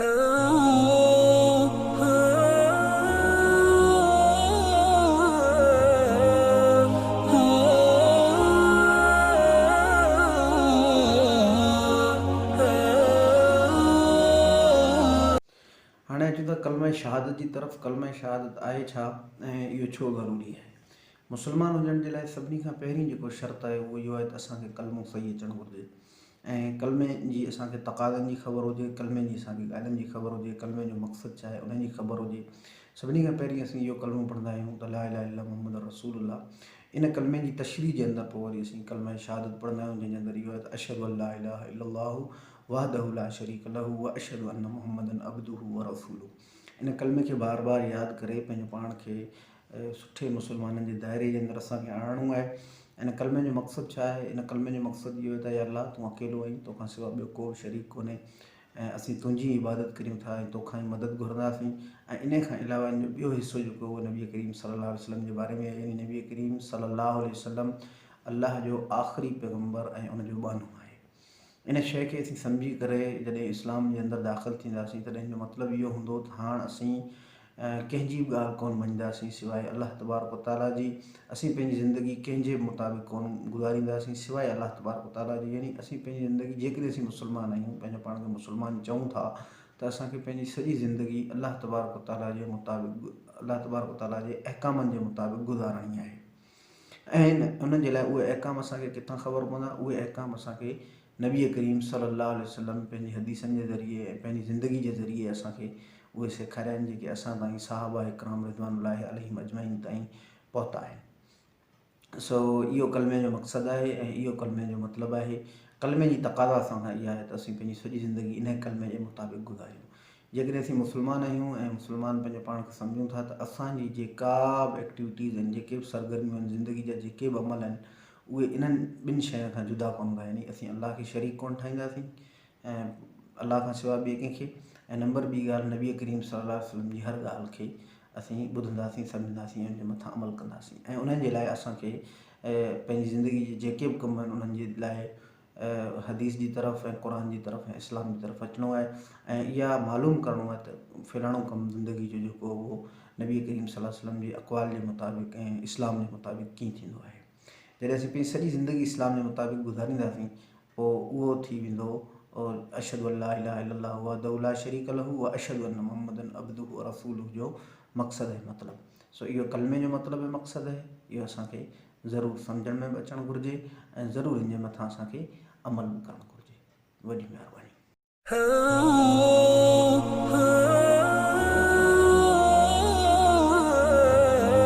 هاڻي اچون ٿا ڪلمه شهادت جي طرف، ڪلمه شهادت آهي ڇا ۽ اهو ڇو ضروري آهي؟ مسلمان هجڻ جي لاء سڀني کان پهرين جيڪو شرط آهي اهو اهو آهي ته اسان کي ڪلمو صحيح اچڻ گهرجي ۽ ڪلمي جي اسان کي تقاضن جي خبر هجي، ڪلمي جي اسان کي ڳالهين جي خبر هجي، ڪلمي جو مقصد ڇا آهي انهن جي خبر هجي. سڀني کان پهرين اسين اهو ڪلمو پڙهندا آهيون ته لا اله الا الله محمد رسول الله ان ڪلمي جي تشريح جي اندر پوء وري اسين ڪلمه شهادت پڙهندا آهيون جنهن جي اندر اهو آهي ته اشهد ان لا اله الا الله وحده لا شريڪ له واشهد ان محمدا عبده ورسوله ان ڪلمي کي بار بار ياد ڪري پنهنجو پاڻ کي سٺي مسلمانن جي دائري جي اندر اسان کي آڻڻو آهي. ان ڪلمي جو مقصد ڇا آهي؟ ان ڪلمي جو مقصد اهو آهي ته يا الله تون اڪيلو آهين توکان سوا ٻيو ڪو به شريڪ ڪونهي ۽ اسين تنهنجي ئي عبادت ڪريون ٿا ۽ توکان ئي مدد گهرنداسين ۽ انهي کان علاوه ان جو ٻيو حصو جيڪو اهو نبي ڪريم صلي الله عليه وسلم جي باري ۾ آهي يعني نبي ڪريم صلي الله عليه وسلم الله جو آخري پيغمبر ۽ ان جو ٻانهو آهي. ان شيء کي اسين سمجهي ڪري جڏهن اسلام جي اندر داخل ٿينداسين تڏهن ان جو مطلب اهو هوندو ته هاڻ اسين ڪنهن جي به ڳالهه ڪونه مڃينداسين سواء الله تبارڪ و تعاليٰ جي، اسين پنهنجي زندگي ڪنهن جي به مطابق ڪونه گذارينداسين سواء الله تبارڪ و تعاليٰ جي، يعني اسين پنهنجي زندگي جيڪڏهن اسين مسلمان آهيون پنهنجو پاڻ کي مسلمان چئون ٿا ته اسان کي پنهنجي سڄي زندگي الله تبارڪ و تعاليٰ جي مطابق الله تبارڪ و تعاليٰ جي احڪامن جي مطابق گذارڻي آهي. ۽ انهن جي لاء اهي احڪام اسان کي ڪٿان خبر پوندا؟ اهي احڪام اسان کي نبي ڪريم صلي الله عليه وسلم پنهنجي حديثن جي ذريعي ۽ پنهنجي زندگي جي ذريعي اسان کي اهي سيکاريا آهن جيڪي اسان تائين صحابه ڪرام رضوان الله عليهم اجمعين تائين پهتا آهن. سو اهو ڪلمي جو مقصد آهي ۽ اهو ڪلمي جو مطلب آهي. ڪلمي جي تقاضا اسان کان اها آهي ته اسين پنهنجي سڄي زندگي انهي ڪلمي جي مطابق گذاريون. جيڪڏهن اسين مسلمان آهيون ۽ مسلمان پنهنجو پاڻ کي سمجهون ٿا ته اسان جي جيڪا به ايڪٽيوٽيز آهن جيڪي به سرگرميون آهن زندگي جا جيڪي به عمل آهن اهي انهن ٻن شين کان جدا ڪونه ٿا يعني اسين الله کي شريڪ ڪونه ٺاهينداسين ۽ الله کان سواء ٻئي ڪنهن کي ۽ نمبر ٻي ڳالهه نبي ڪريم صلي الله عليه وسلم جي هر ڳالهه کي اسين ٻڌنداسين سمجهنداسين ۽ ان جي مٿان عمل ڪنداسين ۽ انهن جي لاء اسان کي پنهنجي زندگي جي جيڪي به ڪم آهن انهن جي لاء حديث جي طرف ۽ قرآن جي طرف ۽ اسلام جي طرف اچڻو آهي ۽ اها معلوم ڪرڻو آهي ته فلاڻو ڪم زندگي جو جيڪو اهو نبي ڪريم صلي الله عليه وسلم جي اقوال جي مطابق ۽ اسلام جي مطابق ڪيئن ٿيندو آهي جڏهن اسين پنهنجي سڄي زندگي اسلام جي مطابق گذارينداسين پوء اهو ٿي ويندو اشهد ان لا اله الا الله وحده لا شريڪ له واشهد ان محمدا عبده ورسوله جو مقصد ۽ مطلب سو اهو ڪلمي جو مطلب ۽ مقصد آهي اهو اسان کي ضرور سمجهڻ ۾ به اچڻ گهرجي ۽ ضرور ان جي مٿان اسان کي عمل به ڪرڻ گهرجي. وڏي مهرباني.